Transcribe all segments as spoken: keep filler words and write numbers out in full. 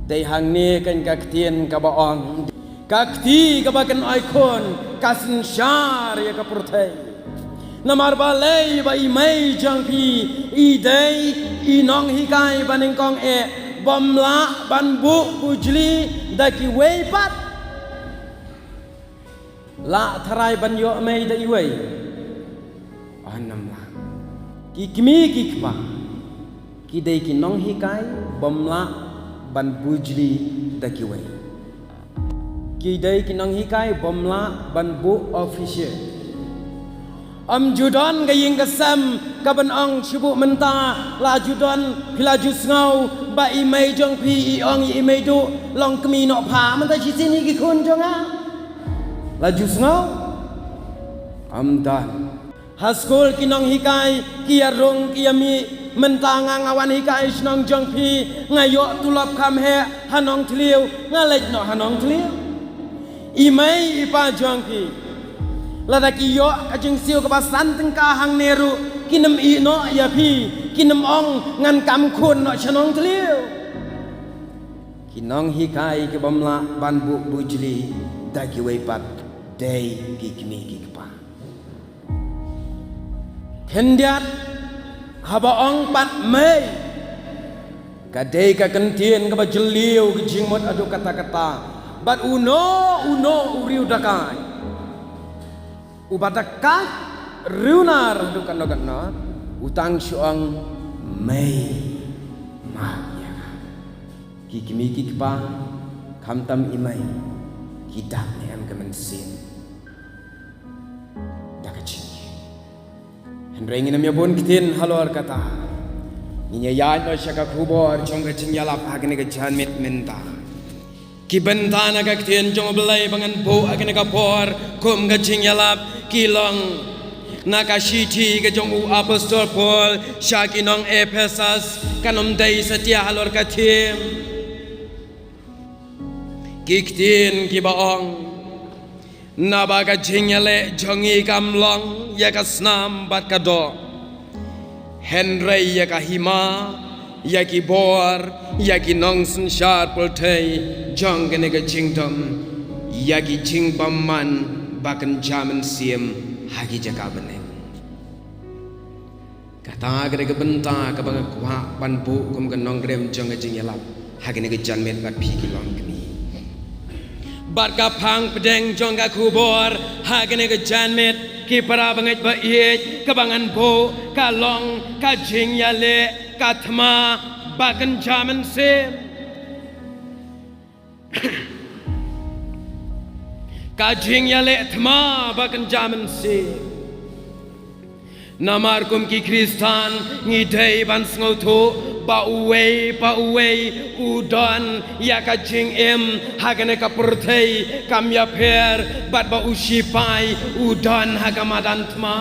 Te hangne kan ka ktien kaba ong, ka kti kaba kan ai khun ka synshar ïa ka pyrthei. Namar balei? Ba i mei jong phi i dei i nonghikai ba nyngkong eh, bym lah ban buh bujli da kiwei pat. Lah tharai ban ïoh mei da iwei? Ym lah. Ki kmie ki kpa ki dei ki nonghikai bym lah ban bujli da kiwei. Ki dei ki nonghikai bym lah ban buh official. Ym ju don ka ïing ka sem ka ban ong shu buh mynta. La ju don, phi la ju sngew ba i mei jong phi i ong ïa i mei duh, long kmie noh pha mynta shisien ïa ki khun jong nga? La ju sngew? Ym don. Ha skul ki nonghikai ki ïa rung ki ïa mih, mynta nga nga wan hikai shnong jong phi, nga ïoh tulop kham heh ha Nongthliew, nga leit noh ha Nongthliew. I mei i pa jong phi, lada ki ïoh ka jingsiew kaba san tyngka hangne ruh kin ym ïeh noh ïa phi, kin ym ong ngan kam khun noh sha Nongthliew. Ki nonghikai ki bym lah ban buh bujli da kiwei pat dei ki kmie ki kpa. Khyndiat, haba ong pat mei, ka dei ka kyntien kaba jylliew ka jingmut haduh katta katta. Bad uno uno u riewdakai uba dakai riewnar haduh katno katno, u tang shu ong mei, map ïa nga. Ki kmie ki kpa, khamtam i mei, ki dap ne em ka mynsiem da ka jingim? Hynrei ngin ym ïa bun ktien halor kata. Ngin ïa ïaid noh sha ka khubor jong ka jingïalap ha kane ka janmiet mynta. Ki bynta na ka ktien jong U Blei ba ngan buh ha kane ka por kum ka jingïalap ki long na ka shithi ka jong u Apostol Paul sha ki nong Ephesus, kan ym dei satia halor ka theme. Ki ktien kiba ong, naba ka jingïaleh jong ngi kam long ïa ka snam bad ka doh, hynrei ïa ka hima, ïa ki bor, ïa ki nongsynshar pyrthei jong kane ka jingdum, ïa ki jingbymman ba kynja mynsiem ha ki jaka bneng. Kata ka dei ka bynta kaba nga kwah ban buh kum ka nongrim jong ka jingïalap ha kane ka janmiet bad phi ki longkmie. Bad ka phang pdeng jong ka khubor ha kane ka janmiet, ki para bangeit ba ïeit, kaba ngan buh ka long ka jingïaleh ka thma ba kynja mynsiem. Ka jingïaleh thma ba kynja mynsiem. Namar kum ki Khristan ngi dei ban sngewthuh ba uwei pa uwei u don ïa ka jingim ha kane ka pyrthei, kam ïapher bad ba u shipai u don ha ka madan thma.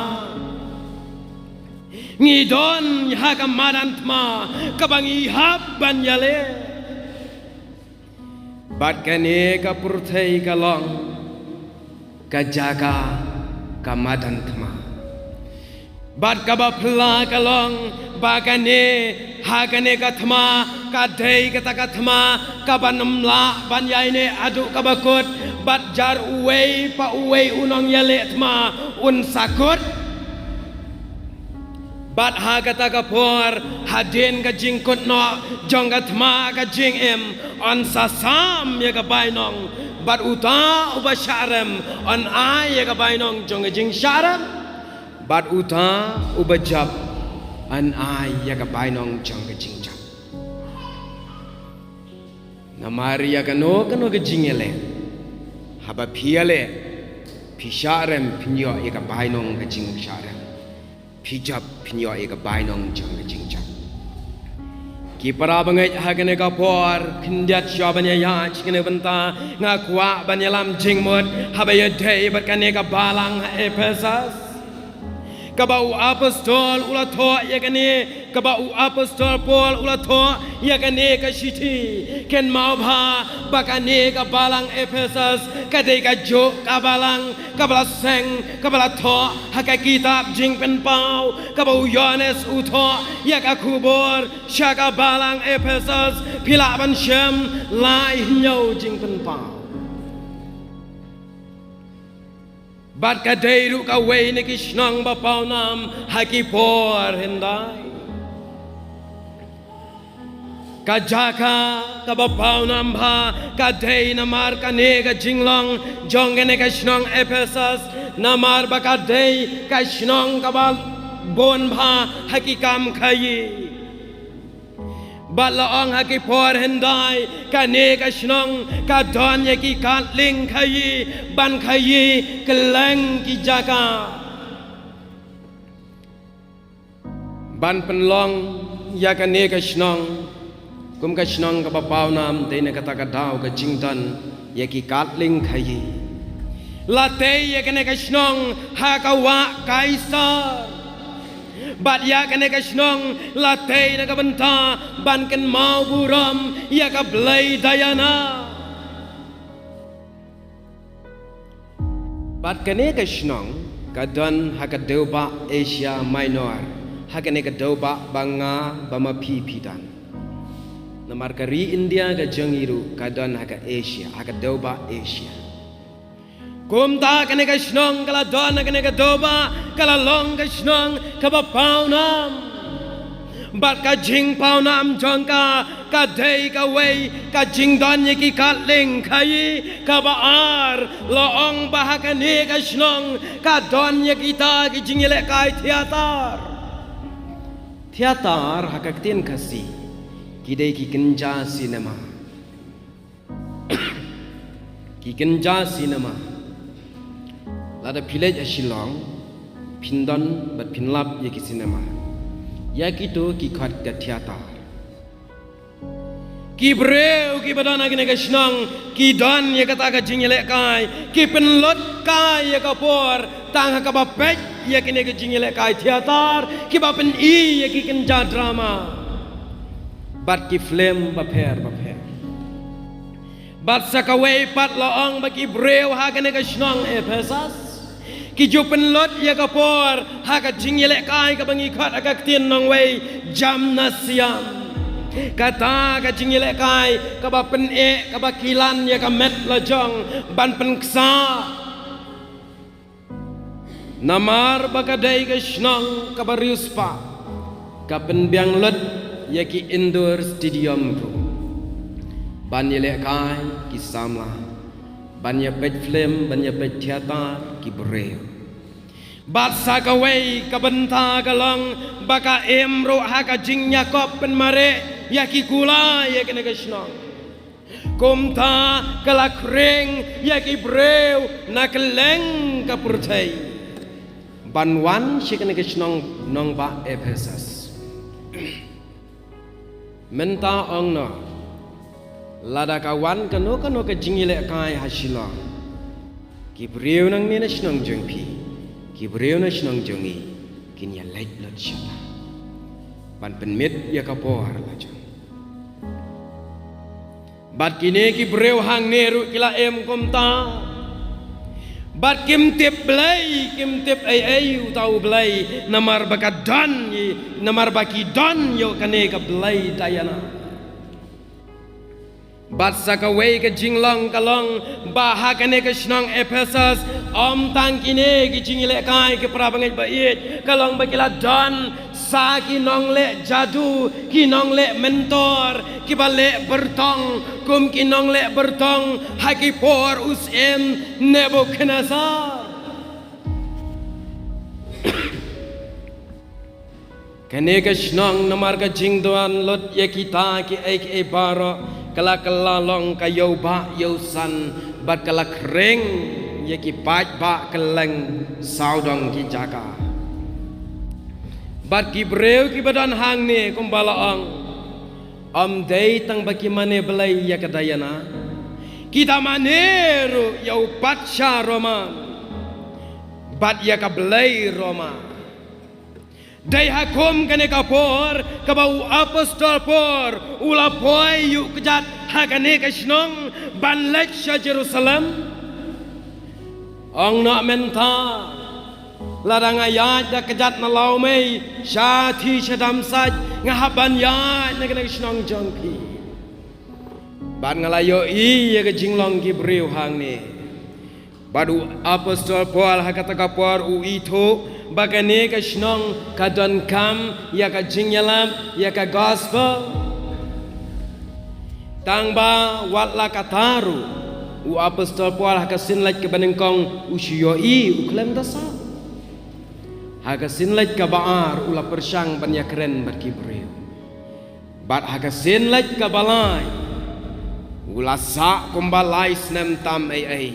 Ngi don ha ka madan thma kaba ngi hap ban ïaleh. Bad kane ka pyrthei ka long ka jaka ka madan thma. Bad kaba phylla ka long ba kane, ha kane ka thma, ka dei kata ka thma kaban ym lah ban ïaineh haduh kaba kut. Bad jar uwei pa uwei u nongïaleh thma un sa kut. Bad ha kata ka por, hadien ka jingkut noh jong ka thma ka jingim, yn sa sam ïa ka bainong. Bad uta uba shah rem, yn ai ïa ka bainong jong ka jingshah rem. Bad uta uba jop, yn ai ïa ka bainong jong ka jingjop. Namar ïa kano kano ka jingïaleh, haba phi ïaleh, phi shah rem, phin ïoh ïa ka bainong ka jingshah rem. Phi jop, phin ïoh ïa ka bainong jong ka jingjop. Ki para bangeit, ha kane ka por, khyndiat shuwa ban ïa ïaid sha kane ka bynta, nga kwah ban ïalam jingmut haba ïadei bad kane ka balang ha Ephesus. Kaba u apostol u la thoh ïa kane, kaba u apostol Paul u la thoh ïa kane ka shithi. Kynmaw bha ba kane ka balang Ephesus ka dei kajuh ka balang kaba la seng, kaba la thoh ha ka kitab Jingpynpaw, kaba u Ïoannis u thoh ïa ka khubor sha ka balang Ephesus. Phi lah ban shem lai hynñiew Jingpynpaw. Bad ka dei ruh kawei na ki shnong ba pawnam ha ki por hyndai. Ka jaka kaba pawnam bha ka dei namar kane ka jinglong jong kane ka shnong Ephesus, namar ba ka dei ka shnong kaba bun bha ha ki kam khaïi. Bad la ong ha ki por hyndai, kane ka shnong ka don ïa ki katling khaïi ban khaïi kylleng ki jaka. Ban pynlong ïa kane ka shnong kum ka shnong kaba pawnam dei na kata ka daw ka jingdon ïa ki katling khaïi. La tei ïa kane ka shnong ha ka wah Kaisar. Bad ïa kane ka shnong la tei na ka bynta ban kynmaw burom ïa ka blei Diana. Bad kane ka shnong ka don ha ka dewbah Asia Minor, ha kane ka dewbah ba nga bad ma phi phi don. Namar ka ri India ka jong ngi ruh ka don ha ka Asia, ha ka dewbah Asia. Kumta kane ka shnong ka la don ha kane ka dewbah, ka la long ka shnong kaba pawnam. Bad ka jingpawnam jong ka ka dei kawei ka jingdon ïa ki katling khaïi. Kaba ar, la ong ba ha kane ka shnong ka don ïa kita ki jingïalehkai theater. Theater ha ka ktien Khasi ki dei ki kynja sinema. Ki kynja sinema. Lada phi leit ha Shillong phin don bad phin lap ïa ki sinema. Ïa kito ki khot ka theater. Ki briew kiba don ha kane ka shnong ki don ïa kata ka jingïalehkai, ki pynlut kai ïa ka por tang ha kaba peit ïa kane ka jingïalehkai theater, kiba pyni ïa ki kynja drama bad ki film bapher bapher. Bad sa kawei pat la ong ba ki briew ha kane ka shnong Ephesus ki ju pynlut ïa ka por ha ka jingïalehkai kaba ngi khot ha ka ktien nongwei gymnasium. Kata ka jingïalehkai kaba pyneh, kaba kilan ïa ka met la jong ban pynksa. Namar ba ka dei ka shnong kaba riewspah, ka pynbiang lut ïa ki indoor stadium ruh ban ïalehkai ki samla, ban ïa peit film, ban ïa peit theater ki briew. Bad sa kawei ka bynta ka long ba ka im ruh ha ka jingïakop pynmareh ïa ki kular ïa kane ka shnong. Kumta ka la khring ïa ki briew na kylleng ka pyrthei ban wan sha kane ka shnong nongbah Ephesus. Mynta ong noh, lada ka wan kano kano ka jingïalehkai ha Shillong, ki briew nangne na shnong jong phi, ki briew na shnong jong ngi kin ïaleit lut shata ban pynmih ïa ka por la jong. Bad kine ki briew hangne ruh ki la im kumta. Bad kim tip blei, kim tip ei ei uta u blei, namar ba ka don ïa, namar ba ki don ïa kane ka blei Diana. Bad sa kawei ka jinglong ka long ba ha kane ka shnong Ephesus, ym tang kine ki jingïalehkai ki para bangeit ba ïeit, ka long ba ki la don sa ki nongleh jadu, ki nongleh mentor, kiba leh byrtong kum ki nongleh byrtong ha ki por u syiem Nebukhadnessar. Kane ka shnong namar ka jingdon lut ïa kita kiei kiei baroh, ka la kylla long ka ïewbah ïewsan bad ka la khring ïa ki paidbah kylleng sawdong ki jaka. Bad ki briew kiba don hangne kumba la ong, ym dei tang ba ki mane blei ïa ka Diana, ki da mane ruh ïa u patsha Roma bad ïa ka blei Roma. Dei ha kum kane ka por kaba u apostol Paul u la poi ïuh kjat ha kane ka shnong ban leit sha Jerusalem. Ong noh mynta, lada nga ïaid da kjat na Lawmei, sha Thi sha Damsait, nga hap ban ïaid na kane ka shnong jong phi. Bad nga la ïohi ïa ka jinglong ki briew hangne. Bad u apostol Paul ha kata ka por u ithuh ba kane ka shnong ka donkam ïa ka jingïalap ïa ka gospel. Tang ba wat la kata ruh, u apostol Paul ha ka sien leit kaba nyngkong u shu ïohi, u khlem da sah. Ha ka sien leit kaba ar u la pyrshang ban ïakren bad ki briew. Bad ha ka sien leit kaba lai u la sah kumba lai snem tam ei ei.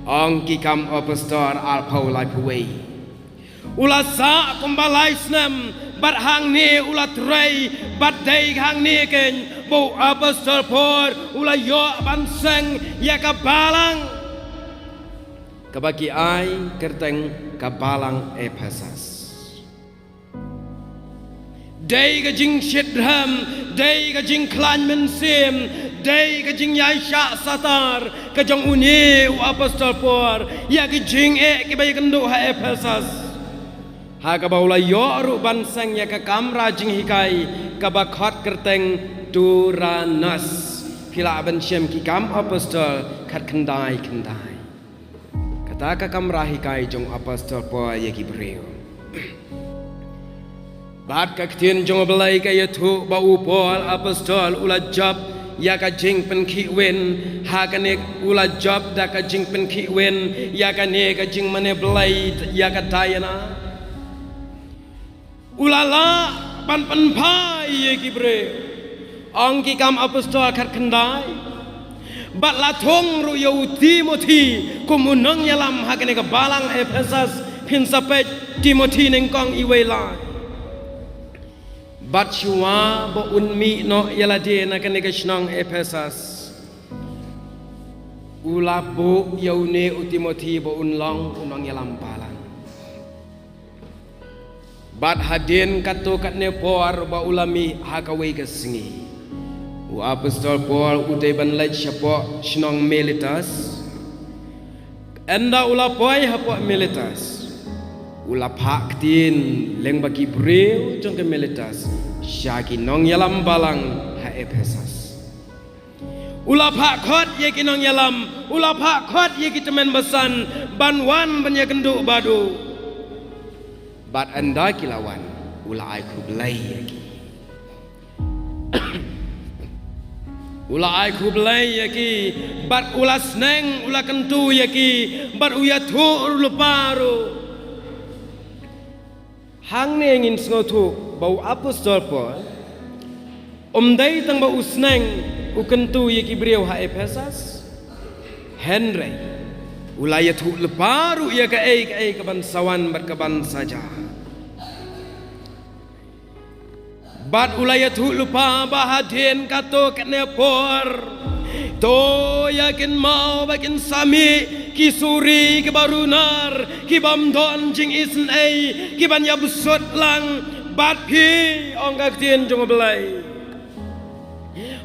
Ong Ki Kam Apostol arphew laiphew wei. U la sah kumba lai snem bad hangne u la trei, bad dei hangne keiñ ba u apostol Paul u la ïoh ban seng ïa ka balang kaba ki ai kyrteng ka balang Ephesus. Dei ka jingshit rhem, dei ka jingkhlaiñ mynsiem, dei ka jingïaishah satar ka jong une u apostol Paul ïa ki jingeh kiba ïakynduh ha Ephesus. Ha kaba u la ïoh ruh ban seng ïa ka kamra jinghikai kaba khot kyrteng Turanos. Phi lah ban shem Ki Kam Apostol khatkhyndai khyndai. Kata ka kamra hikai jong apostol Paul ïa ki briew. Bad ka ktien jong U Blei ka ïathuh ba u Paul apostol u la jop ïa ka jingpynkhih win, ha kane u la jop da ka jingpynkhih win ïa kane ka jingmane blei ïa ka Diana. U la lah ban pynphai ïa ki briew. Ong Ki Kam Apostol khatkhyndai. Bad la thung ruh ïa u Timothi kum u nongïalam ha kane ka balang Ephesus, phin sa peit Timothi nyngkong iwei lai. Bad shuwa ba un mih noh ïa lade na kane ka shnong Ephesus, u la buh ïa une u Timothi ba un long u nongïalam balang. Bad hadien katto katne por ba u la mih ha kawei ka sngi, u apostol Paul u dei ban leit shapoh shnong Miletus. Ynda u la poi hapoh Miletus, u la phah ktien lyngba ki briew jong ka Miletus sha ki nongïalam balang ha Ephesus. U la phah khot ïa ki nongïalam, u la phah khot ïa ki tymmen basan ban wan ban ïakynduh bad u. Bad ynda ki la wan, u la ai khublei ïa ki. U la ai khublei ïa ki, bad u la sneng, u la kyntu ïa ki, bad u ïathuh lypa ruh. Hangne ngin sngewthuh ba u apostol Paul um dei tang ba u sneng u kyntu ïa ki briew ha Ephesus, hynrei u la ïathuh lypa ruh ïa kaei kaei kaban sa wan bad kaban sa jia. Bad u la ïathuh lypa ba hadien katto katne por, to ïa kin maw ba kin sa mih ki suri kiba runar, kibym don jingisynei, kiban ïabsut lang bad phi, ong ka ktien jong U Blei.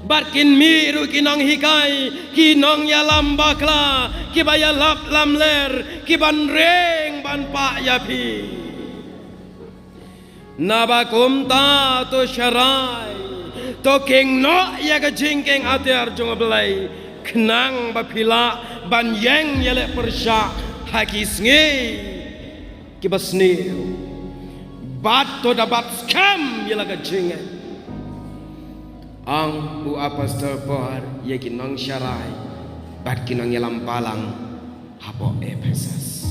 Bad kin mih ruh ki nonghikai, ki nongïalam bakla, kiba ïalap lamler, kiban ring ban pah ïa phi. Naba kumta to sharai, to kheiñ noh ïa ka jingkheiñ atiar jong U Blei, khnang ba phi lah ban ïeng ïaleh pyrshah ha ki sngi kiba sniew. Bad to da bat skhem ïa la ka jingngeit, ong u apostol Paul ïa ki nongsharai bad ki nongïalam balang hapoh Ephesus.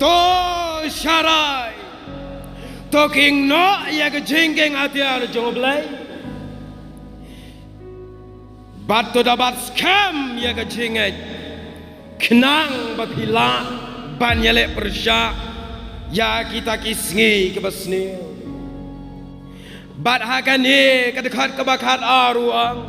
To sharai, to kheiñ noh ïa ka jingkheiñ atiar jong U Blei. Bad to da bat skhem ïa ka jingngeit, khnang ba phi lah ban ïaleh pyrshah ïa kita ki sngi kiba sniew. Bad ha kane ka dkhot kaba khatar u ong,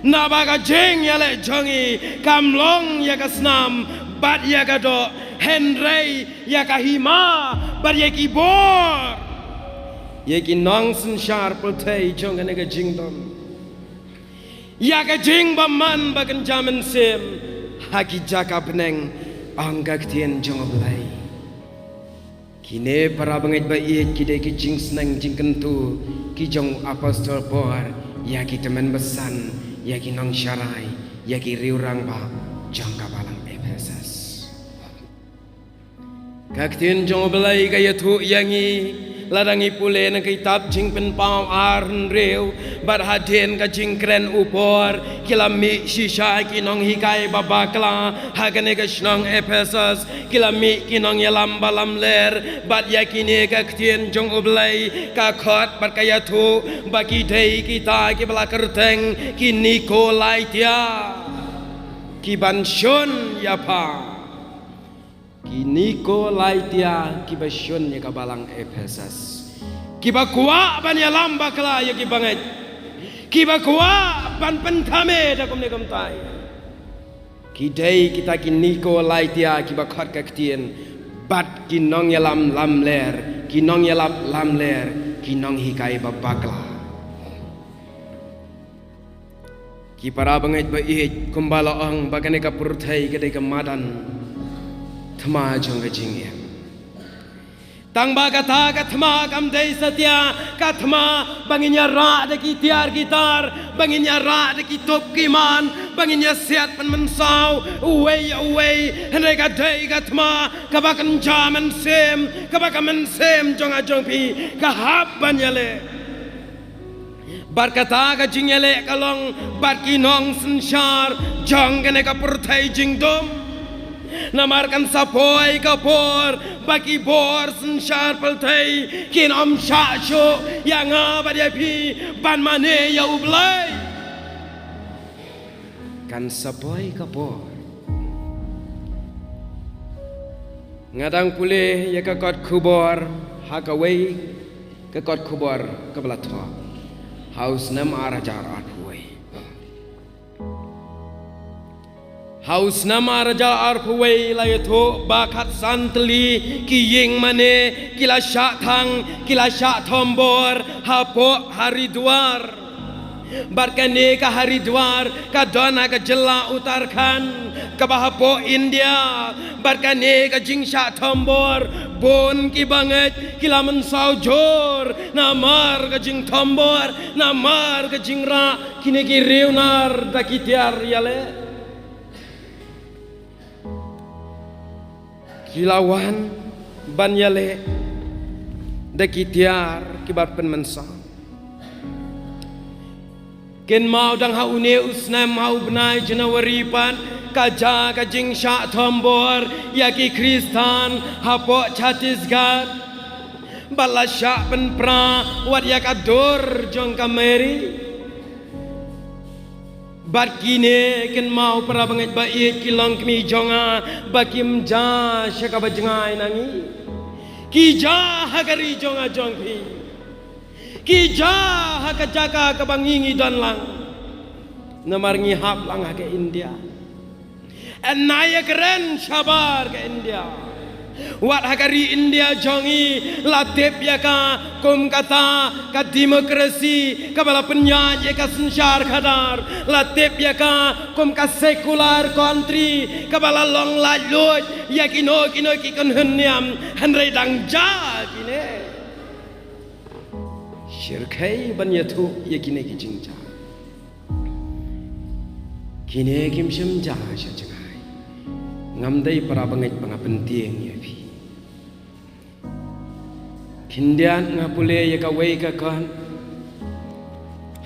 naba ka jingïaleh jong ngi kam long ïa ka snam, bad ïa ka doh, hynrei ïa ka hima bad ïa ki bor, ïa ki nongsynshar pyrthei jong kane ka jingdum, ïa ka jingbymman ba kynja mynsiem ha ki jaka bneng, ong ka ktien jong U Blei. Kine para bangeit ba ïeit ki dei ki jingsneng jingkyntu ki jong u apostol Paul ïa ki tymmen basan, ïa ki nongsharai, ïa ki riew rangbah jong ka balang Ephesus. Ka ktien jong U Blei ka ïathuh ïa ngi, lada ngi pule na ka kitab Jingpynpaw ar hynriew, bad hadien ka jingkren u Paul, ki la mih shisha ki nonghikai ba bakla ha kane ka shnong Ephesus, ki la mih ki nongïalam ba lamler, bad ïa kine ka ktien jong U Blei ka khot bad ka ïathuh ba ki dei kita kiba la kyrteng ki Nikolaitia, ki ban shun ïa pha. Ki Nikolaitia kiba shun ïa ka balang Ephesus, kiba kwah ban ïalam bakla ïa ki bangeit, kiba kwah ban pynthame da kumne kumtai. Ki dei kita ki Nikolaitia kiba khot ka ktien, bad ki nongïalam lamler, ki nongïalap lamler, ki nonghikai ba bakla. Ki para bangeit ba ïeit, kumba la ong ba kane ka pyrthei ka dei ka madan thma jong ka jingim. Tang ba kata ka thma kam dei satia ka thma ba ngin ïarah da ki tiar ki tar, ba ngin ïarah da ki tup ki man, ba ngin ïasiat pynmynsaw uwei uwei, hynrei ka dei ka thma kaba kynja mynsiem, kaba ka mynsiem jong nga jong phi ka hap ban ïaleh. Bad kata ka jingïaleh ka long bad ki nongsynshar jong kane ka pyrthei jingdum. Namar kan sa poi ka por ba ki bor synshar pyrthei kin ym shah shuh ïa nga bad ïa phi ban mane ïa U Blei. Kan sa poi ka por. Nga dang pule ïa ka kot khubor ha kawei ka kot khubor kaba la thoh ha u snem ar hajar arphew wei. Ha u snem ar hajar arphew wei la ïathuh ba khatsan tylli ki ïing mane ki la shah thang, ki la shah thombor hapoh Haridwar. Bad kane ka Haridwar ka don ha ka jylla Uttarakhand kaba hapoh India. Bad kane ka jingshah thombor, bun ki bangeit ki la mynsaw jur namar ka jingthombor, namar ka jingrah kine ki riewnar da ki tiar ïaleh. Ki la wan ban ïaleh da ki tiar kiba pynmynsaw. Kynmaw dang ha une u snem ha u bnai January pat ka jia ka jingshah thombor ïa ki Khristan hapoh Chhattisgarh. Bad la shah pynpra wat ïa ka dur jong ka Mary. Bad kine kynmaw para bangeit ba ïeit ki longkmie jong nga ba kim jia sha kaba jngai na ngi. Ki jia ha ka ri jong nga jong phi. Ki jia ha ka jaka kaba ngi ngi don lang. Namar ngi hap lang ha ka India. Yn nai ïakren shabar ka India. Wat ha ka ri India jong ngi la tip ïa ka kum kata ka demokrasi kaba la pynïaid ïa ka synshar khadar, la tip ïa ka kum ka secular country kaba la long laitluid ïa kino kino ki kynhun niam, hynrei dang jia kine. Shyrkhei ban ïathuh ïa kine ki jingjia. Kine kim shym jia sha jngai. Ngam dei para bangeit ba nga pyntieng ïa phi. Khyndiat nga pule ïa kawei ka kot.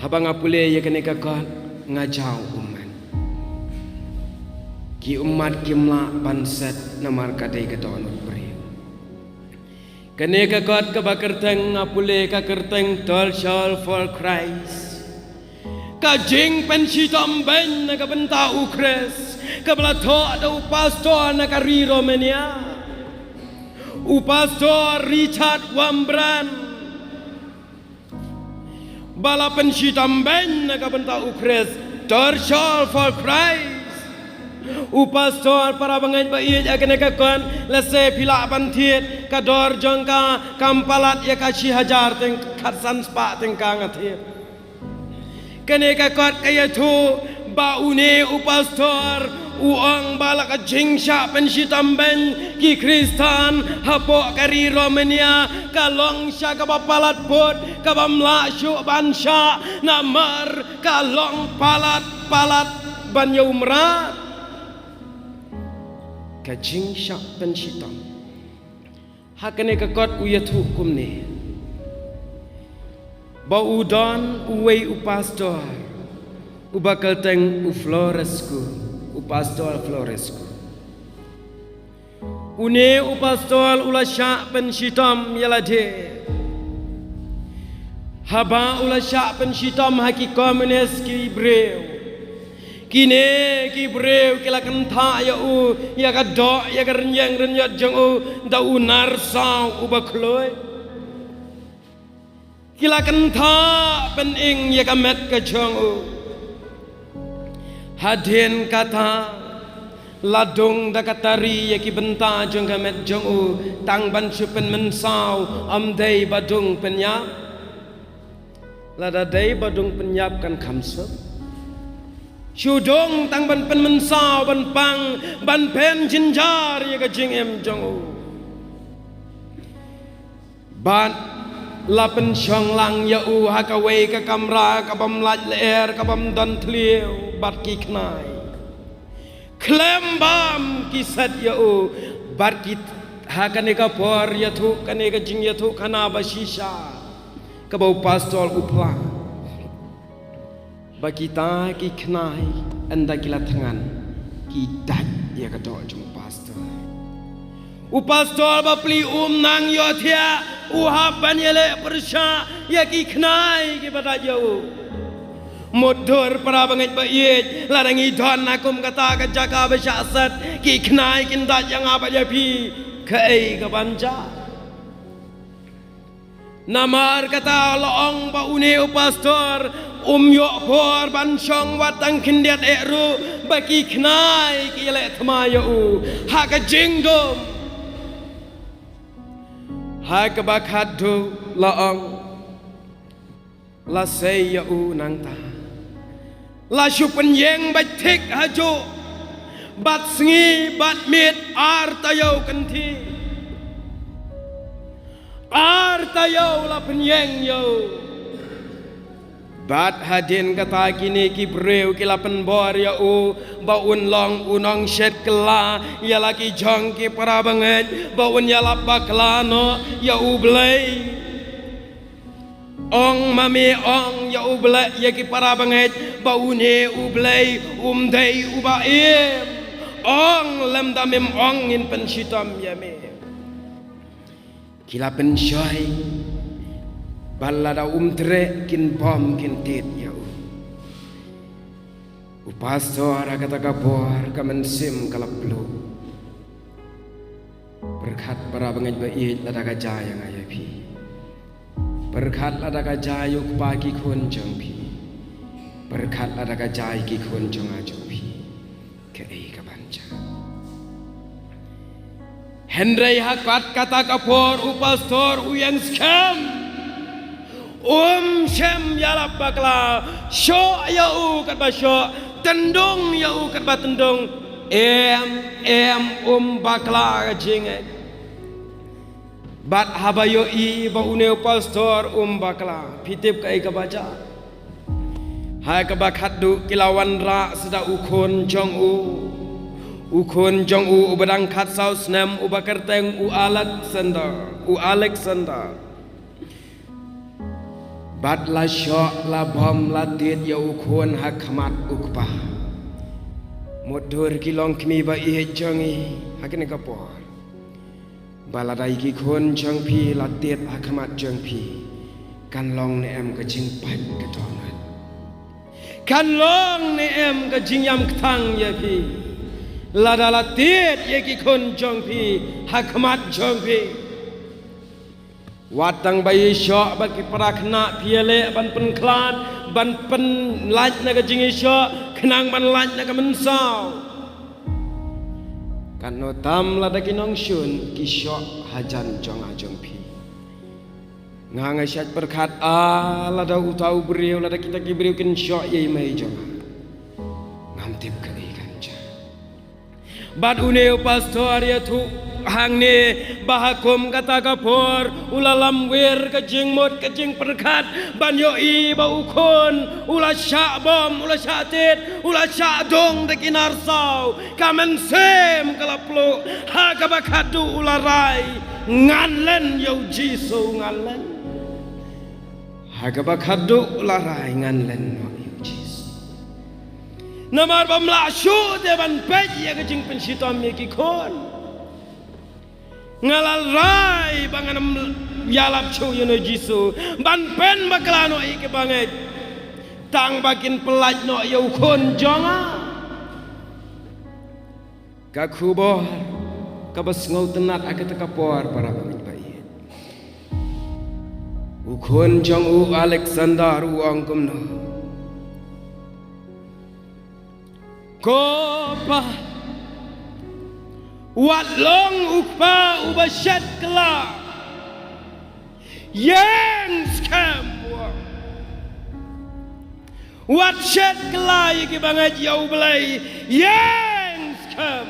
Haba nga pule ïa kane ka kot nga jaw ummat. Ki ummat kim lah ban set namar ka dei ka dohnud briew. Kane ka kot kaba kyrteng nga pule ka kyrteng Torture for Christ. Ka jingpynshitom beiñ na ka bynta U Khrist kaba la thoh da u pastor na ka ri Romania, u pastor Richard Wurmbrand. Ba la pynshitom beiñ na ka bynta U Khrist, Torture for Christ. U pastor, para bangeit ba ïeit, ha kane ka kot, lehse phi lah ban thied, ka dor jong ka kam palat ïa ka shi hajar tyng-, khatsan spah tyngka, nga thied. Kane ka kot ka ïathuh ba une u pastor u ong ba la ka jingshah pynshitom beiñ ki Khristan hapoh ka ri Romania ka long sha kaba palat put, kabym lah shuh ban shah, namar ka long palat palat ban ïa u mrad. Ka jingshah pynshitom. Ha kane ka kot u ïathuh kumne ba u don uwei u pastor uba kyrteng u Florescu, u pastor Florescu. Une u pastor u la shah pynshitom ïa lade. Haba u la shah pynshitom ha ki komunis ki briew, kine ki briew ki la kynthah ïa u, ïa ka doh, ïa ka rynïeng rynïot jong u da u nar saw uba khloi. Ki la kynthah pynim ïa ka met ka jong u. Hadien kata la dung da ka tari ïa ki bynta jong ka met jong u, tang ban shu pynmynsaw, ym dei ba dung pynïap. Lada dei ba dung pynïap kan kham suk. Shu dung tang ban pynmynsaw, ban pang, ban pynjynjar ïa ka jingim jong u. Bad la pynshong lang ïa u ha kawei ka kamra kabym lait lyer, kabym don thliew bad ki khnai. Khlem bam ki set ïa u bad ki, ha kane ka por ïathuh, kane ka jingïathuhkhana ba shisha kaba u pastor u phla. Ba kita ki khnai ynda ki la thngan ki dait ïa ka doh jong u pastor. U pastor bapli um nang ïohthiah, u hap ban ïaleh pyrshah ïa ki khnai kiba dait ïa u. Mutdur para bangeit ba ïeit, lada ngi don ha kum kata ka jaka ba shah set, ki khnai kin dait ïa nga bad ïa phi, kaei kaban jia? Namar kata la ong ba une u pastor um ïoh por ban shong wat tang khyndiat eh ruh ba ki khnai ki leh thma ïa u ha ka jingdum. Ha kaba khatduh la ong, la sei ïa u nangta. La shu pynïeng beit thik hajuh bad sngi bad miet, ar taïew kynthih. Ar taïew la pynïeng ïa u. Bad hadien kata kine ki briew ki la pynbor ïa u ba un long u nongshet kylla ïa la ki jong ki para bangeit, ba un ïalap bakla noh ïa U Blei. Ong ma me, ong ïa U Blei, ïa ki para bangeit ba une U Blei um dei uba im. Ong lymda mem ong ngin pynshitom ïa me. Ki la pynshoi bad lada um treh kin bom kin tied ïa u. U pastor ha kata ka por ka mynsiem ka la pluh. Pyrkhat para bangeit ba ïeit, lada ka jia ïa nga ïa phi. Pyrkhat lada ka jia ïa u kpa ki khun jong phi. Pyrkhat lada ka jia ïa ki khun jong nga jong phi. Kaei kaban jia? Hynrei ha kat kata ka por u pastor u ïeng skhem. Um shym ïalap bakla, shoh ïa u katba shoh, tyndong ïa u katba tyndong. Em, em, um bakla ka jingngeit. Bad haba ïohi ba une u pastor um bakla, phi tip kaei kaba jia? Ha kaba khatduh ki la wanrah sa da u khun jong u. U khun jong u uba dang khatsaw snem uba kyrteng u Alexander, u Alexander. Bad la shoh, la bom, la tied ïa u khun ha khmat u kpa. Mutdur ki longkmie ba ïeit jong ngi ha kane ka por. Ba lada ïa ki khun jong phi la tied ha khmat jong phi, kan long ne em ka jingpait ka dohnud? Kan long ne em ka jingïam kthang ïa phi lada la tied ïa ki khun jong phi ha khmat jong phi? Wat tang ba ïashoh bad ki para khynnah phi ïaleh ban pynkhlad, ban pynlait na ka jingïashoh, khnang ban lait na ka mynsaw. Katno tam lada ki nongshun ki shoh hajan jong nga jong phi. Nga nga shait pyrkhat, ah, lada uta u briew, lada kita ki briew kin shoh ïa i mei jong nga. Ngam tip kaei kan jia. Bad une u pastor ïathuh hangne ba ha kum kata ka por u la lamwir ka jingmut ka jingpyrkhat ban ïohi ba u khun u la shah bom, u la shah tied, u la shah dung da ki nar saw. Ka mynsiem ka la pluh, ha kaba khatduh u la rai, ngan len ïa u Jisu, ngan len. Ha kaba khatduh u la rai, ngan len noh ïa u Jisu. Namar bym lah shuh te ban peit ïa ka jingpynshitom ïa ki khun. Nga la rai ba ngan ym ïalap shuh ïa u Jisu ban pynbakla noh ïa ki bangeit, tang ba kin pyllait noh ïa u khun jong nga. Ka khubor kaba sngewtynnat ha kata ka por, para bangeit ba ïeit. U khun jong u Alexander u ong kumno? Ko pa, wat long u kpa uba shet kylla. Ïeng skhem, wat shet kylla ïa ki bangeit ïa U Blei. Ïeng skhem.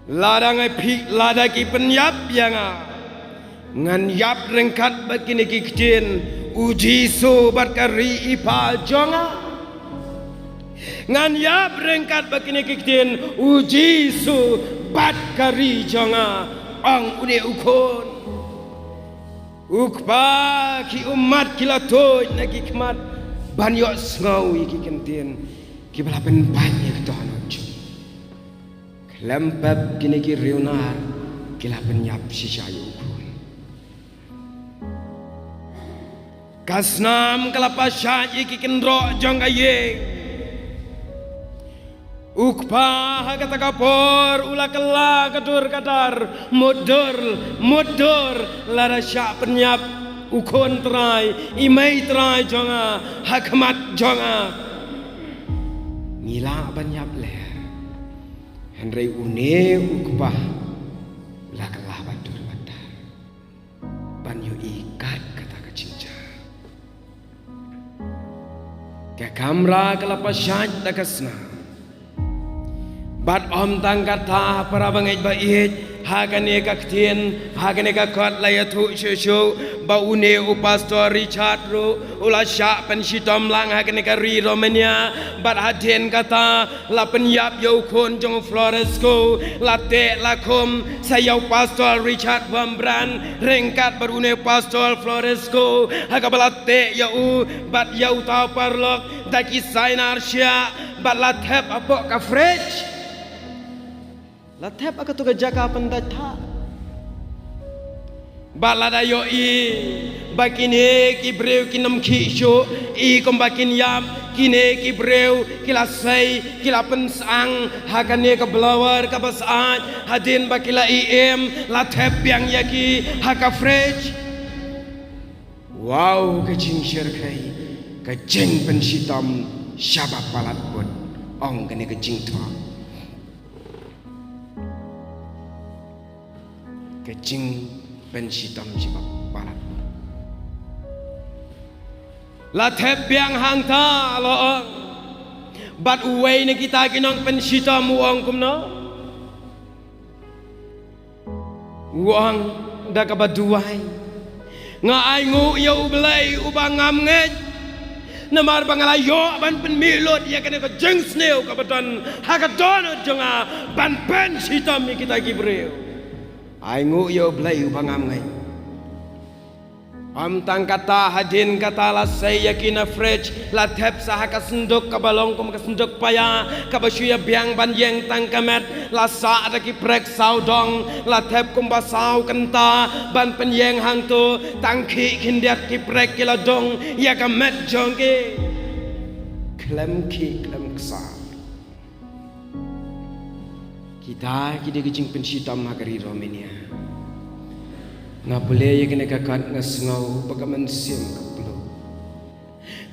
Lada nga phi, lada ki pynïap ïa nga, ngan ïap ryngkat bad kine ki ktien, U Jisu bad ka ri i pa jong nga. Ngan ïap ryngkat bad kine ki ktien, U Jisu bad ka ri jong nga, ong une u khun. U kpa, ki ummat ki la tuid na ki khmat ban ïohsngew ïa ki kyntien kiba la pynbeit ïa ka dohnud jong u. Khlem pep kine ki riewnar ki la pynïap shisha ïa u khun. Ka snam ka la pashait ïa ki kynroh jong ka ïing. U kpa ha kata ka por u la kylla ka dur ka dar, mutdur, mutdur, lada shah pynïap u khun trai, i mei trai jong nga ha khmat jong nga, ngi lah ban ïap leh. Hynrei une u kpa u la kylla ba dur ba dar ban ïohi kat kata ka jingjia. Ka kamra ka la pashait da ka snam. Bad ym tang kata, para bangeit ba ïeit, ha kane ka ktien, ha kane ka kot la ïathuh shuh shuh ba une u Pastor Richard ruh u la shah pynshitom lang ha kane ka ri Romania. Bad hadien kata, la pynïap ïa u khun jong u Floresco, la teh la khum sa ïa u Pastor Richard Wurmbrand ryngkat bad une u Pastor Floresco, ha kaba la teh ïa u bad ïa uta u paralok da ki sainar shiah, bad la thep hapoh ka fridge. La thep ha kato ka jaka pyndait thah. Bad lada ïohi ba kine ki briew kin ym khih shuh, i kumba kin ïap, kine ki briew ki la sei, ki la pynshang ha kane ka blower kaba shait, hadien ba ki la ïeh im, la thep biang ïa ki ha ka fridge. Wow, ka jingshyrkhei, ka jingpynshitom shaba palat bud, ong kane ka jingthoh. Ka jingpynshitom shaba palat bud. La thep biang hangta, la ong. Bad uwei na kita ki nongpynshitom u ong kumno? U ong da kaba duwai, nga ainguh ïa U Blei uba ngam ngeit, namar ba nga la ïoh ban pynmih lut ïa kane ka jingsniew kaba don ha ka dohnud jong nga ban pynshitom ïa kita ki briew. Ainguh ïa U Blei uba ngam ngeit. Ym tang kata, hadien kata la sei ïa ki na fridge, la thep sa ha ka synduk kaba long kum ka synduk paia, kaba shu ïa biang ban ïeng tang ka met, la sah da ki prek sawdong, la thep kumba saw kynta ban pynïeng hangto, tang khih khyndiat ki prek ki la dung ïa ka met jong ki. Khlem khih khlem ksar. Kita ki dei ka jingpynshitom ha ka ri Romania. Nga pule ïa kane ka kat nga sngew ba ka mynsiem ka pluh.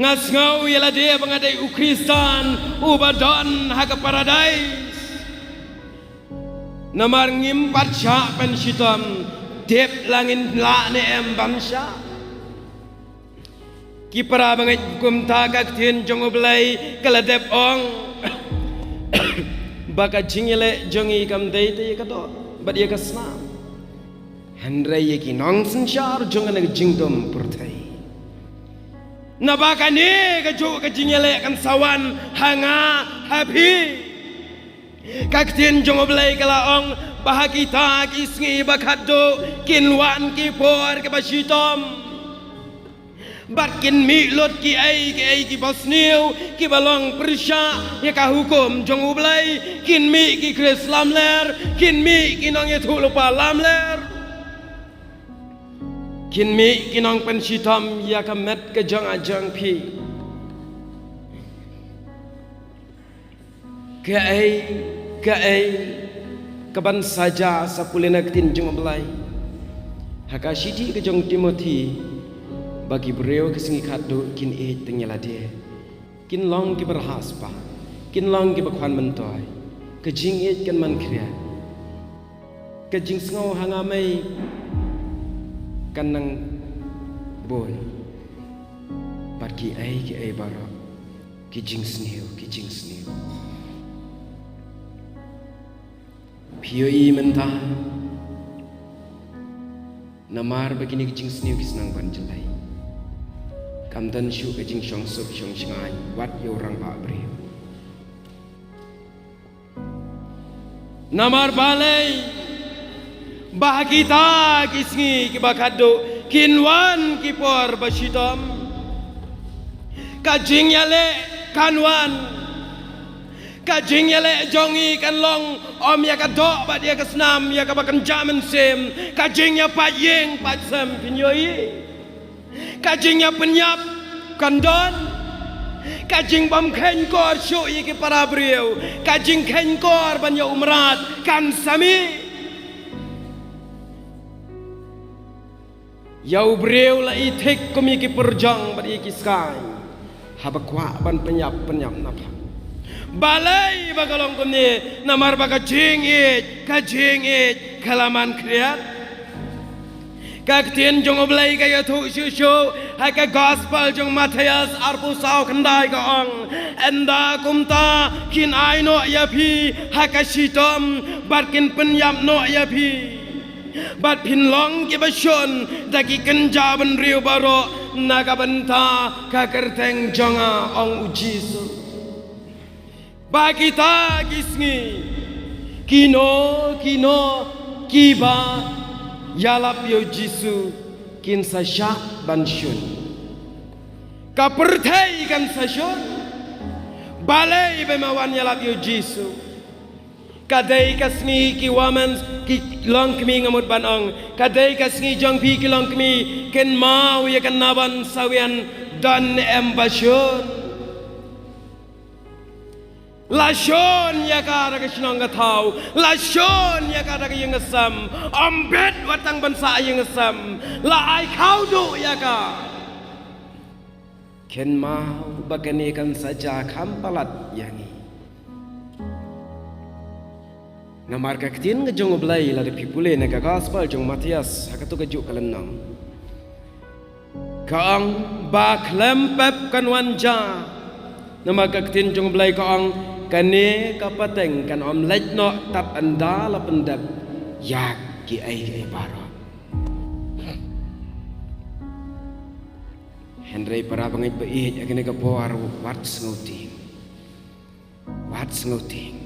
Nga sngew ïa lade ba nga dei u Khristan uba don ha ka paradais. Namar ngim pat shah pynshitom, tip la ngin lah ne em ban shah. Ki para bangeit, kumta ka ktien jong U Blei ka la dep ong ba ka jingïaleh jong ngi kam dei te ïa ka doh bad ïa ka snam, hynrei ïa ki nongsynshar jong kane ka jingdum pyrthei. Naba kane kajuh ka jingïaleh kan sa wan ha nga ha phi. Ka ktien jong U Blei ka la ong ba ha kita ki sngi ba khatduh kin wan ki por kiba shitom, bad kin mih lut kiei kiei kiba sniew kiba long pyrshah ïa ka hukum jong U Blei. Kin mih ki Khrist lamler, kin mih ki nongïathuhlypa lamler, kin mih ki nongpynshitom ïa ka met ka jong nga jong phi. Kaei kaei kaban sa jia, sa pule na ka ktien jong U Blei ha ka shithi ka jong u Timothi, ba ki briew ka sngi khatduh kin ïeit tang ïa lade, kin long kiba rhah spah, kin long kiba khwan myntoi, ka jingïeit kan man khriat, ka jingsngew ha nga mei kan nang bun, bad kiei kiei baroh ki jingsniew, ki jingsniew. Phi ïohi mynta, namar ba kine ki jingsniew ki snang ban jlei, kam don shuh ka jingshongsuk shongshngaiñ wat ïa u rangbah briew. Namar balei? Ba ha kita ki sngi kiba khatduh kin wan ki por ba shitom. Ka jingïaleh kan wan. Ka jingïaleh jong ngi kan long ym ïa ka doh bad ïa ka snam, ïa kaba kynja mynsiem. Ka jingïapait ïing pait sem, phin ïohi. Ka jingïapynïap kan don. Ka jingbym kheiñkor shuh ïa ki para briew, ka jingkheiñkor ban ïa u mrad kan sa mih. Ïa u briew la i thik kum ïa ki pyrjong bad ïa ki skai, haba kwah ban pynïap, pynïap na pha. Balei ba ka long kumne? Namar ba ka jingïeit, ka jingïeit ka la man khriat. Ka ktien jong U Blei ka ïathuh shuh shuh ha ka gospel jong Mathaios arphew saw khyndai, ka ong: Ynda kumta kin ai noh ïa phi ha ka shitom, bad kin pynïap noh ïa phi, bad phin long kiba shun da ki kynja bynriew baroh na ka bynta ka kyrteng jong nga, ong U Jisu. Ba kita ki sngi, kino kino kiba ïalap ïa U Jisu kin sa shah ban shun. Ka pyrthei kan sa shun. Balei ba ma wan ïalap ïa U Jisu? Ka dei ka sngi ki women, ki longkmie, nga mut ban ong, ka dei ka sngi jong phi ki longkmie. Kynmaw ïa ka Nabon Sawian, don ne em ba shun? La shun ïa ka da ka shnong ka thaw, la shun ïa ka da ka ïing ka sem, ym bit wat tang ban sah ïing ka sem, la ai khaw duh ïa ka. Kynmaw ba kane kan sa jia kham palat ïa ngi. Namar ka ktien ka jong U Blei, lada phi pule na ka gospel jong Mathaios ha kato ka juh ka lynnong, ka ong ba khlem pep kan wan jia. Namar ka ktien jong U Blei ka ong, kane ka pateng kan ym leit noh tad ynda la pyndep ïa kiei kiei baroh. Hynrei para bangeit ba ïeit, ha kane ka por wat sngewtieng. Wat sngewtieng.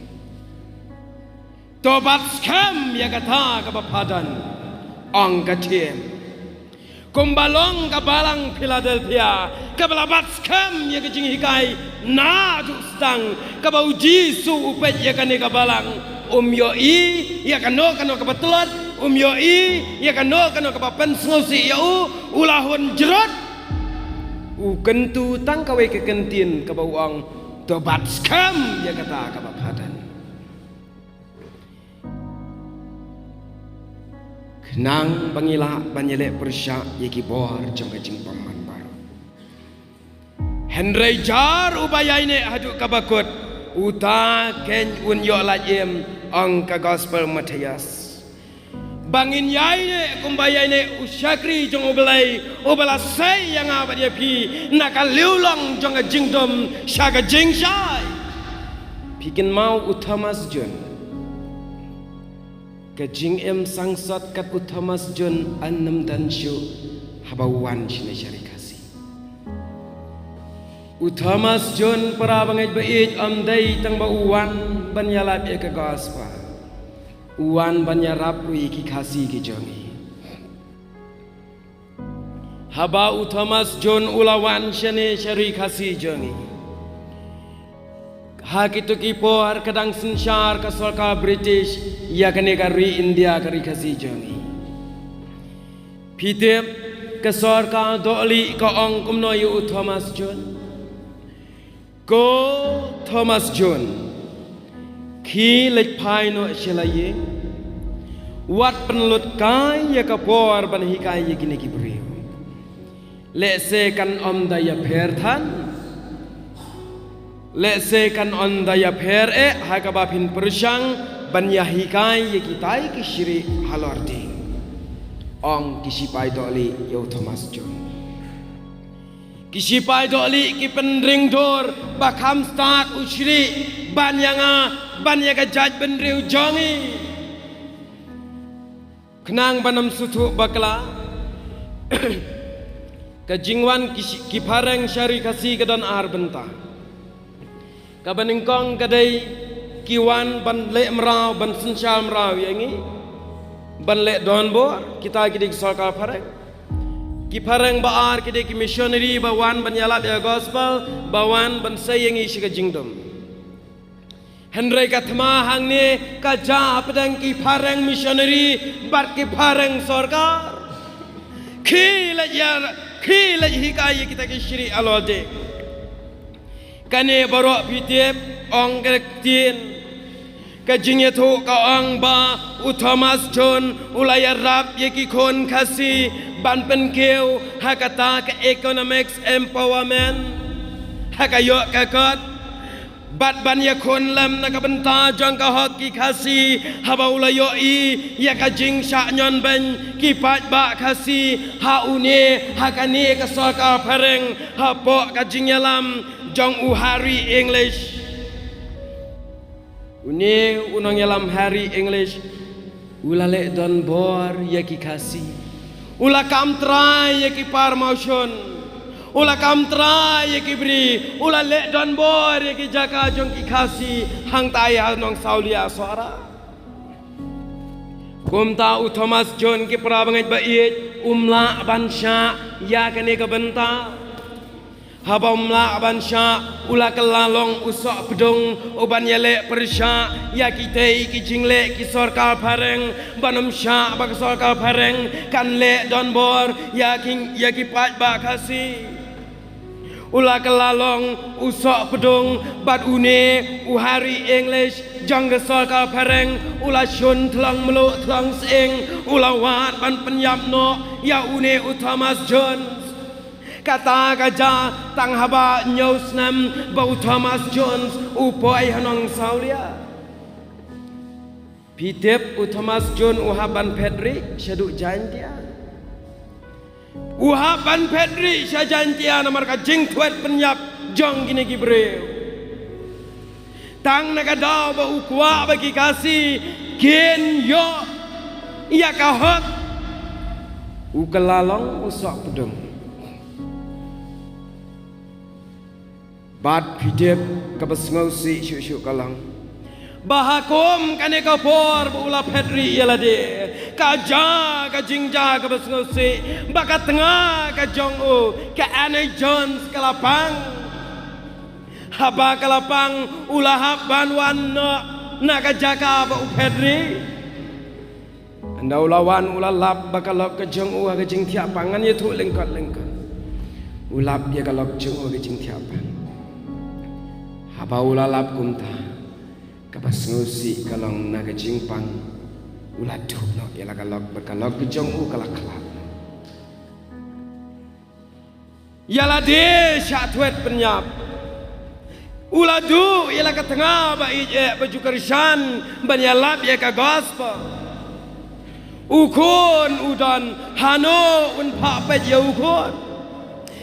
To bat skhem ïa kata kaba pha don, ong ka ktien. Kumba long ka balang Philadelphia, kaba la bat skhem ïa ka jinghikai naduh sdang, kaba U Jisu u peit ïa kane ka balang, um ïohi ïa kano kano kaba tlot, um ïohi ïa kano kano kaba pynsngewsih ïa u, u la hun jrot. U kyntu tang kawei ka kyntien kaba u ong, to bat skhem ïa kata kaba pha don. Khnang ba ngi lah ban ïaleh pyrshah ïa ki bor jong ka jingbymman baroh. Hynrei jar uba ïaineh haduh kaba kut, uta keiñ un ïoh lait im Ong ka Gospel Mathaios, ba ngin ïaineh kumba ïaineh u shakri jong U Blei, uba la sei ïa nga bad ïa phi na ka liulong jong ka jingdum sha ka jingshai. Phi kynmaw u Thomas Jones? Ka jingim sangsot kat u Thomas Jones yn ym don shuh haba u wan shane sha ri Khasi. U Thomas Jones, para bangeit ba ïeit, ym dei tang ba u wan ban ïalap ïa ka Gospel. U wan ban ïarap ruh ïa ki Khasi ki jong ngi. Haba u Thomas Jones u la wan shane sha ri Khasi jong ngi, ha kito ki por ka dang synshar ka sorkar British ïa kane ka ri India, ka ri Khasi jong ngi. Phi tip, ka sorkar dohlieh ka ong kumno ïa u Thomas Jones? Ko Thomas Jones, khie leit phai noh sha la ïing, wat pynlut kai ïa ka por ban hikai ïa kine ki briew. Lehse kan ym da ïapher than, lehse kan ym da ïapher eh ha kaba phin pyrshang ban ïahikai ïa kitai ki shrieh halor dieng, ong ki shipai dohlieh ïa u Thomas Jones. Ki shipai dohlieh ki pynring dur ba kham stad u shrieh ban ïa nga, ban ïa ka jaitbynriew jong ngi. Khnang ban ym sngewthuh bakla, ka jingwan ki shi-, ki phareng sha ri Khasi ka don ar bynta. Kaba nyngkong ka dei ki wan ban leh mraw, ban synshar mraw ïa ngi, ban leh donbor, kita ki dei ki sorkar phareng. Ki phareng ba ar ki dei ki missionary ba wan ban ïalap ïa ka Gospel, ba wan ban sei ïa ngi sha ka jingdum. Hynrei ka thma hangne ka jia hapdeng ki phareng missionary bad ki phareng sorkar. Khie leit ïa, khie leit hikai ïa kita ki shrieh halor dieng. Kane baroh phi tip, ong ka ktien. Ka jingïathuh ka ong ba u Thomas Jones u la ïarap ïa ki khun Khasi ban pynkiew ha kata ka economics empowerment, ha ka ïoh ka kot, bad ban ïakhun lem na ka bynta jong ka hok ki Khasi, haba u la ïohi ïa ka jingshah ñion beiñ ki paidbah Khasi ha une, ha kane ka sorkar phareng, hapoh ka jingïalam jong u Harry English. Une u nongïalam Harry English u la leh donbor ïa ki Khasi. U la kam trai ïa ki par mawshun. U la kam trai ïa ki bri. U la leh donbor ïa ki jaka jong ki Khasi hangtai ha Nongsawlia Sohra. Kumta u Thomas Jones, ki para bangeit ba ïeit, um lah ban shah ïa kane ka bynta. Haba um lah ban shah, u la kylla long u sohpdung u ban ïaleh pyrshah ïa kitei ki jingleh ki sorkar phareng, ban ym shah ba ka sorkar phareng kan leh donbor ïa ki, ïa ki paidbah Khasi. U la kylla long u sohpdung bad une u Harry English jong ka sorkar phareng, u la shun thlong mluh thlong sying, u la wad ban pynïap noh ïa une u Thomas Jones. Kata ka jia tang haba hynñiew snem ba u Thomas Jones u poi ha Nongsawlia. Phi tip u Thomas Jones u hap ban phet rieh shaduh Jaintia. U hap ban phet rieh sha Jaintia namar ka jingthwet pynïap jong kine ki briew. Tang na ka daw ba u kwah ba ki Khasi kin ïoh ïa ka hok, u kylla long u sohpdung. Bad phi tip kaba sngewsih shuh shuh ka long ba ha kum kane ka por ba u la phet rieh ïa lade, ka jia ka jingjia kaba sngewsih ba ka tnga ka jong u, ka Annie Jones, ka la pang. Haba ka la pang, u la hap ban wan noh na ka jaka ba u phet rieh. Ynda u la wan u la lap ba ka lok ka jong u ha ka jingthiah pang, ngan ïathuh lyngkot lyngkot. U lap ïa ka lok jong u ha ka jingthiah pang. Haba u la lap kumta, kaba sngewsih ka long na ka jingpang u la duh noh ïa la ka lok bad ka lok ka jong u ka la khlad. Ïa lade shah thwet pynïap. U la duh ïa la ka tnga ba ïeit eh ba ju kyrshan ban ïalap ïa ka gospel. U khun u don, hano un phah peit ïa u khun?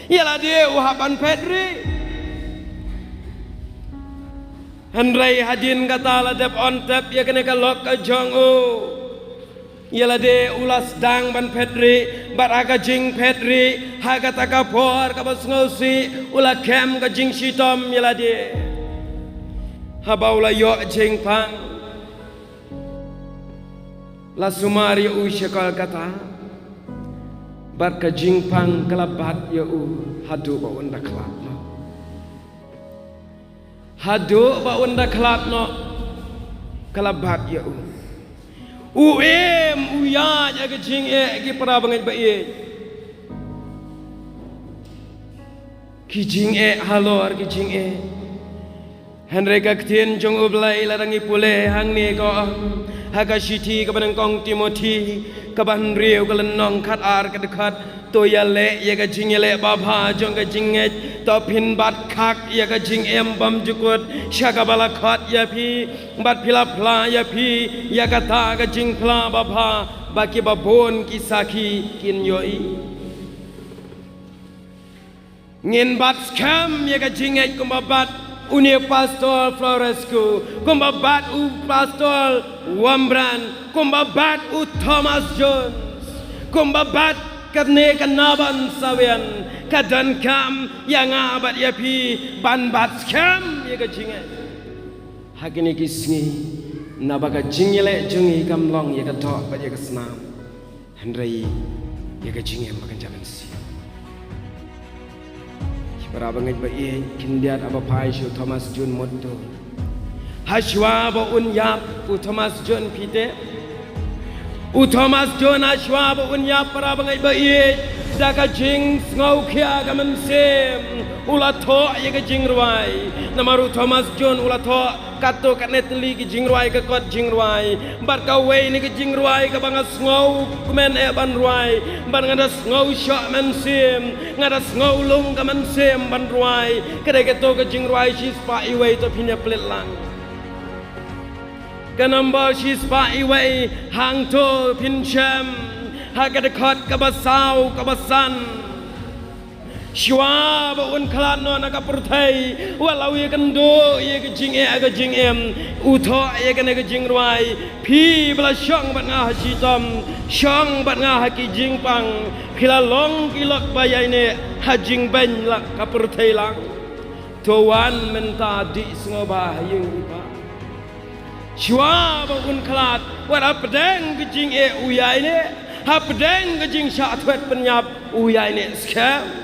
Ïa lade u hap ban phet rieh. Hynrei hadien kata la dep on tep ïa kane ka lok ka jong u. Ïa lade u la sdang ban phet rieh, bad ha ka jingphet rieh, ha kata ka por kaba sngewsih, u la kem ka jingshitom ïa lade. Haba u la ïoh jingpang, la sumar ïa u sha Kolkata, bad ka jingpang ka la bat ïa u haduh ba un da khlad noh. Haduh ba un da khlad noh, ka la bat ïa u. U im, u ïaid ïa ka jingeh, ki para bangeit ba ïeit. Ki jingeh halor ki jingeh. Hynrei ka ktien jong U Blei lada ngi pule hangne ka ong, ha ka shithi kaba nyngkong Timothi, kaba hynriew ka lynnong khatar ka dkhot, to ïaleh ïa ka jingïaleh babha jong ka jingngeit, to phin bat khak ïa ka jingim bymjukut sha kaba la khot ïa phi, bad phi la phla ïa phi ïa kata ka jingphla babha, ba kiba bun ki sakhi kin ïohi. Ngin bat skhem ïa ka jingngeit kumba bat une u Pastor Florescu, kumba bat u Pastor Wurmbrand, kumba bat u Thomas Jones, kumba bat kane ka Nabon Sawian, ka donkam ïa nga bad ïa phi ban bat skhem ïa ka jingngeit. Ha kine ki sngi, naba ka jingïaleh jong ngi kam long ïa ka doh bad ïa ka snam. Hynrei ïa ka jingim ba kan jam mynsiem. Ki para bangeit ba ïeit, khyndiat haba phai sha u Thomas Jones Mutdur. Hashwa ba un ïap u Thomas Jones, phi tip, u Thomas Jones hashwa ba un ïap, para bangeit ba ïeit, da ka jingsngewkhia ka mynsiem u la thoh ïa ka jingrwai. Namar u Thomas Jones u la thoh katto katne tylli ki jingrwai, ka kot jingrwai. Bad kawei na ki jingrwai kaba nga sngewkmen eh ban rwai, bad nga da sngewshoh mynsiem, nga da sngewlung ka mynsiem ban rwai, ka dei kato ka jingrwai shispah iwei, to phin ïa plie lang. Ka number shispah iwei, hangto phin shem ha ka dkhot kaba saw, kaba san. Shuwa ba un khlad noh na ka pyrthei, wat la u ïakynduh ïa ka jingeh ha ka jingim, u thoh ïa kane ka jingrwai: Phi ba la shong bad nga ha shitom, shong bad nga ha ki jingpang, phi la long ki lok ba ïaineh ha jingbeiñ la ka pyrthei lang. To wan mynta dih sngewbha ha ïing i Pa. Shuwa ba un khlad, wat hapdeng ka jingeh u ïaineh, hapdeng ka jingshah thwet pynïap u ïaineh skhem.